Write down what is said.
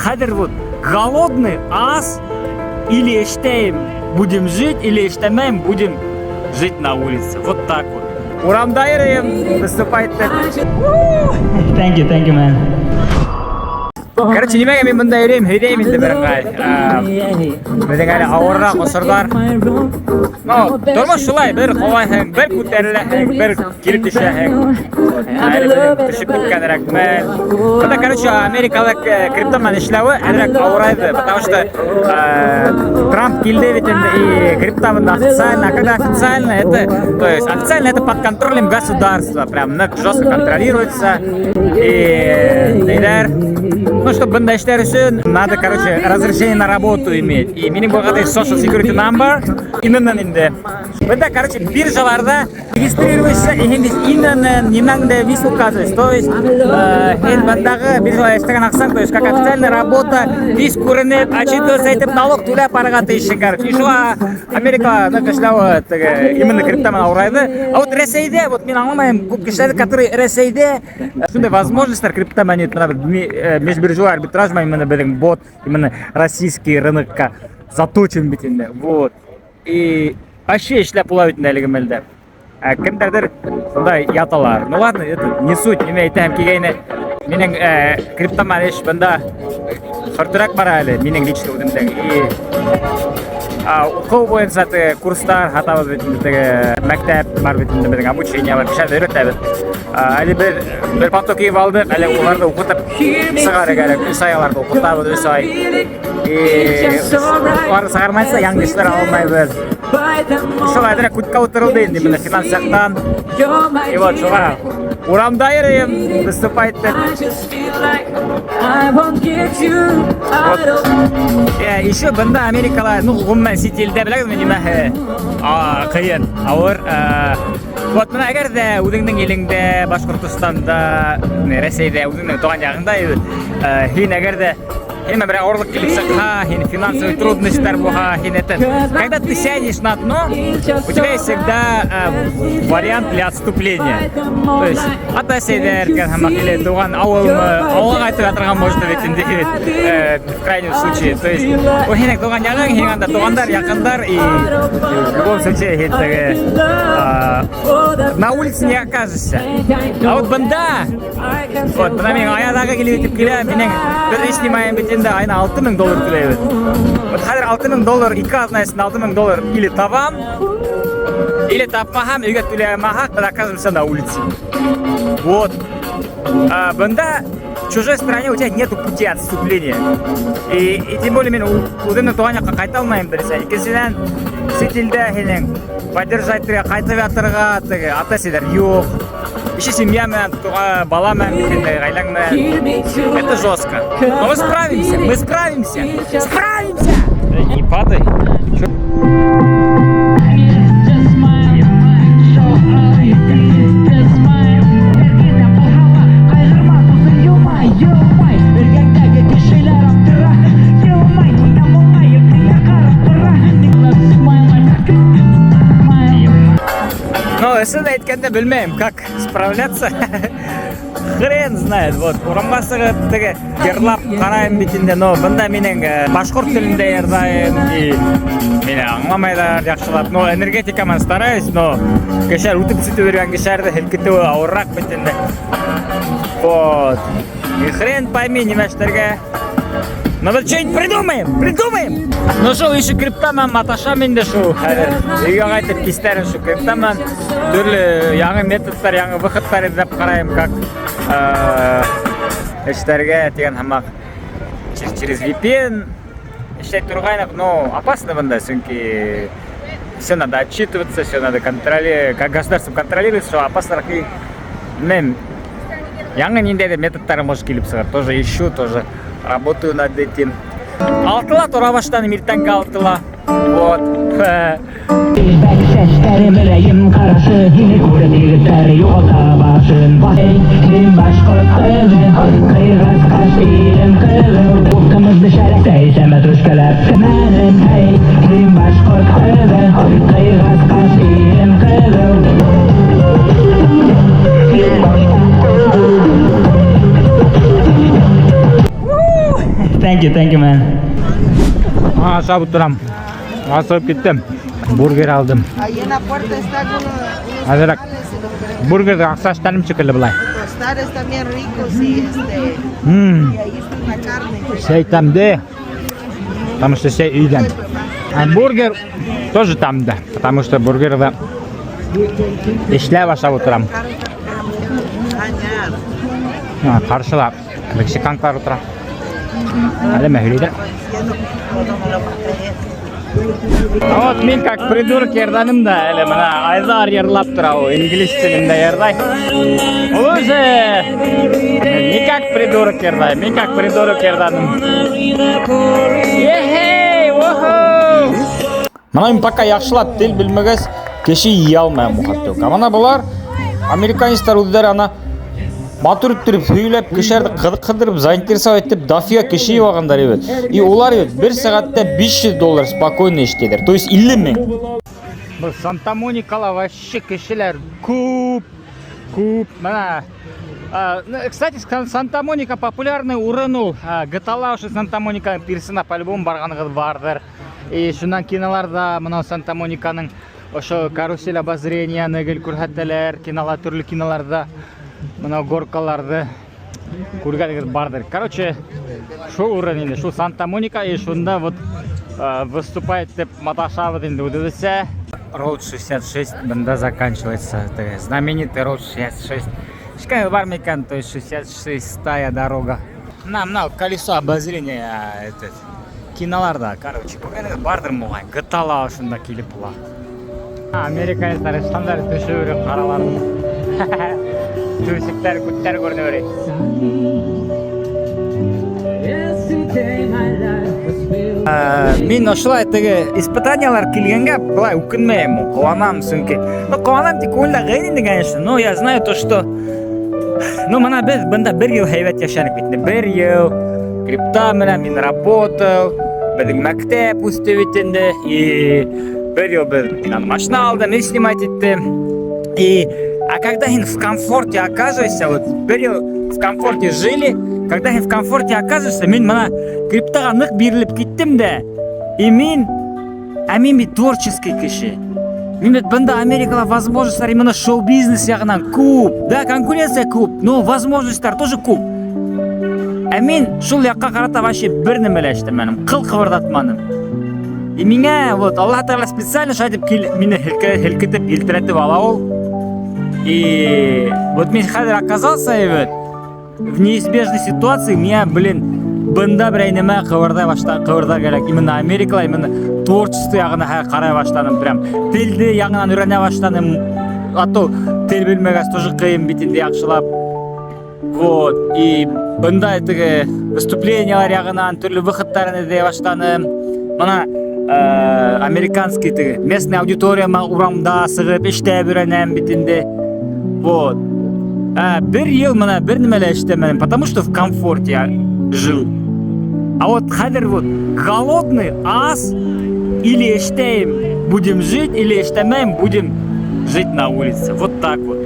Хәҙер вот голодный, ас, или эшләйем, будем жить, или эшләмәйем, будем жить на улице. Вот так вот. Урамда йөрөйөм, выступать. Thank you, man. Короче, нимәгә мин бында йөрөйөм, һөйләйем инде бер ыңғай. Беҙҙең әле ауырыраҡ осорҙар. Ну, тормош шулай, бер ҡолайһың, бер күтәреләһең, бер кире төшәһең. Вот, әле беҙҙең төшөп киткәнерәк мәл. Бында, короче, Америкала крипто менән эшләүе әҙерәк ауырайҙы, потому что Трамп килде бит инде, и крипта бында официально, а когда официально, это, то есть официально это под контролем государства, прям ныҡ жестко контролируется. И ниҙәр, ну, чтобы бында эшләр өсөн, надо, короче, разрешение на работу иметь. И минең булғандай social security number, ИНН инде. Бында, короче, биржаларҙа регистрируешься, и һин ИНН, нимәңде весь указываешь. То есть, һин бындағы биржала эшләгән аҡсаң, то есть, как официальная работа, весь күренеп, отчитываться итеп, налог түләп барырға тейешһең, короче. И шуға Америкала ныҡ эшләүе теге, именно крипта менән ауырайҙы. А вот Рәсәйҙә, вот мин аңламайым, күп кешеләрҙе, которые Рәсәйҙә шундай возможностьтар крипта менән, бына бер межбиржевой арбитраж менән именно беҙҙең бот, именно российский рынокка заточен бит инде. Вот. И вообще эшләп була бит инде әлеге мәлдә. Ә кемдәрҙер шундай яталар. Ну ладно, это не суть. Нимә әйтәм килгәйне. Минең крипта менән эш бында хөртөрәк бара әле, минең лично үҙемдең. И уҡыу буйынса теге курстар һатабыҙ бит инде, теге мәктәп бар бит инде беҙҙең, обучение бар, кешеләрҙе өйрәтәбеҙ. Әле бер поток йыйып алдыҡ, әле уларҙы уҡытып сығарыр кәрәк. 3 ай уларҙы уҡытабыҙ, 3 ай. И уларҙы сығармайынса яңы кешеләр ала алмайбыҙ. Шулай әҙерәк күткә ултырылды инде бына финанс яҡтан. И вот шуға урамда йөрөйөм, выступать итеп. Вот. Еще бында Америкала, ну, ғөмүмән сит илдә беләгеҙме нимәһе ҡыйын, ауыр. Вот бына әгәр ҙә үҙеңдең илеңдә, Башҡортостанда, Рәсәйҙә, үҙеңдең тыуған яғыңда, һин әгәр ҙә һин бер ауырлыҡ килеп сыҡһа, һин финансовый трудностьтар булһа, һин это, когда ты сядешь на дно, у тебя есть всегда вариант для отступления. То есть ата-әсәйҙәр һымаҡ или тыуған ауылмы, ауылға ҡайтып ятырға можно бит инде, в крайнем случае. То есть ул һинең тыуған яғың, һинең анда туғандар, яҡындар, и в любом случае һин теге на улице не окажешься. А вот бында, вот бына минең аяҙағы килеп етеп килә, минең бер эш снимаем бит инде, айына 6000 доллар түләйбеҙ. Вот хәҙер 6000 доллар, 2 аҙна эсендә 6000 доллар или табам, или тапмаһам, өйгә түләй алмаһаҡ, беҙ окажемся на улице. Вот. А бында в чужой стране у тебя нету пути отступления. И тем более мин үҙемдең тыуған яҡҡа ҡайта алмайым беренсенән. Икенсенән, сит илдә һинең поддержать итергә, ҡайтып ятырға теге ата-әсәләр юҡ. Еще семья менән, бала менән бит инде, ғаиләң менән. Это жестко. Но мы справимся, мы справимся. Справимся! Не падай. Чё? Just smile, show all you did. Just smile. Бер генә булһа ла, ҡайғырма, күҙең йомай, йылмай. Эргәңдәге кешеләр аптыра, йылмай, ниңә моңайып, ниңә ҡарап тора? Smile, smile. Ну, ысын әйткәндә белмәйем, как справляться. Хрен знает. Вот, урамға сығып, теге йырлап ҡарайым бит инде, но бында минең башҡорт телендә йырлайым, и мине аңламайҙар яҡшылап. Но энергетика менән стараюсь, но кешеләр үтеп сүтеп йөрөгән кешеләрҙе һелкетеүе ауырыраҡ бит инде. Вот. И хрен пойми, нимә эшләргә. Но беҙ что-нибудь придумаем, придумаем. Ну шул еще крипта менән маташам инде шул хәҙер. Өйгә ҡайтып кистәрен шул крипта менән төрлө яңы методтар, яңы выходтар эҙләп ҡарайым, как эшләргә тигән һымаҡ. Через VPN эшләй торғайныҡ, но опасно бында, сөнки все надо отчитываться, все надо контролировать, как государство контролирует, что опасныраҡ и белмәйем. Яңы ниндәйҙер методтары может килеп сығыр. Тоже ищу, тоже работаю над этим. 6-ла тора башланым, иртәнге 6-ла. Вот. Бәк сәстәрем, рәйем ҡарашы. Һине күреп егеттәр юғалта башын. Һин башҡорт ҡыҙы, ҡыйғас ҡаш, ирен ҡыҙыл. Ҡымыҙҙы шәрәктәй сәмәтрүшкәләп кемәнем. Һей, һин башҡорт ҡыҙы, ҡыйғас ҡаш, ирен ҡыҙыл. Һин башҡорт ҡыҙы. Thank Thank you, thank you, man. Ашап ултырам. Асығып киттем. Бургер алдым. Ahí en la puerta están unos A ver, tamales y los queremos Бургерҙе аҡса эшләнем шикелле былай. tostar, están bien ricos y y ahí está la carne. Сәй тәмле. Потому что сәй өйҙән. А бургер тоже тәмле. Потому что бургерҙы эшләп ашап ултырам. Añar. Ҡаршыла мексиканкалар ултыра. Әле һөйләйҙәр. Diciendo, no, no me lo va a creer. Вот мин как придурок йырланым да әле бына Айҙар йырлап тора ул инглиз телендә йырлай. Ул уже не как придурок йырлай, мин как придурок йырланым. Ехей, охо! Бына мин пока яҡшылап тел белмәгәс, кеше ейә алмайым хот-дог. Ә бына былар американецтар үҙҙәре ана матур иттереп һөйләп, кешеләрҙе ҡыҙыҡһындырып, заинтересовать итеп, дофига кеше йыйып алғандар бит. И улар бит бер сәғәттә 500 доллар спокойно эшләйҙәр. То есть 50 мең. Был Санта-Моникала вообще кешеләр күп, күп. Бына ну, кстати, Санта-Моника популярный урын ул. GTA ошо Санта-Моника пирсына по-любому барғанығыҙ барҙыр. И шунан киноларҙа мынау Санта-Мониканың ошо карусель обозренияны гел күрһәтәләр, кинолар, төрлө киноларҙа мынау горкаларҙы күргәнегеҙ барҙыр. Короче, шул урын инде, шул Санта-Моника и шунда вот выступает тип маташабыҙ инде үҙебеҙсә. Road 66 бында заканчивается. Теге знаменитый Road 66. Ишеткән бар микән, то есть 66-я дорога. Мына колесо обозрения этот киноларҙа, короче, күргәнегеҙ барҙыр моғайын. GTA ошонда килеп була. Американецтар ыштандар төшөрөп ҡараларын. Трусиктар, күттәр күренә бирә. Yesterday my life was filled. Мин ошолай теге испытаниялар килгәнгә былай үкенмәйем, ҡыуанам, сөнки. Ну, ҡыуанам тик күңелдә ҡыйын инде, конечно, но я знаю то, что ну, бына беҙ бында бер йыл һәйбәт йәшәнек бит инде. Бер йыл крипта менән мин работал, беҙҙең мәктәп үҫте бит инде, и бер йыл беҙ машина алдым, и снимать иттем. И, а когда һин в комфорте оказываешься, вот бер йыл в комфорте жили, когда һин в комфорте оказываешься, мин бына криптаға ныҡ бирелеп киттем дә, и мин, ә мин бит творческий кеше. Мин бит бында Америкала возможностьтар именно шоу-бизнес яғынан күп. Да, конкуренция күп, но возможностьтар тоже күп. Ә мин шул яҡҡа ҡарата вообще бер нәмә лә эшләмәнем, ҡыл ҡыбырҙатманым. И миңә вот Аллаһ Тәғәлә специально шулай итеп мине һелкетеп, елтерәтеп ала ул. И вот мин хәҙер оказался вот в неизбежной ситуации, миңә, блин, бында берәй нәмә ҡыбырҙай башла, ҡыбырҙар кәрәк. Именно Америкала, именно творчество яғына ҡарай башланым прям. Телде яңынан өйрәнә башланым. А то тел белмәгәс тоже ҡыйын бит инде яҡшылап. Вот. И бында теге выступлениялар яғынан төрлө выходтарын эҙләй башланым. Бына американский теге местный аудиторияма урамда сығып эшләп өйрәнәм бит инде. Вот. Бер йыл бына бер нәмә лә эшләмәнем, потому что в комфорте я жил. А вот хәҙер вот голодный, ас, или эшләйем, будем жить, или эшләмәйем, будем жить на улице. Вот так вот.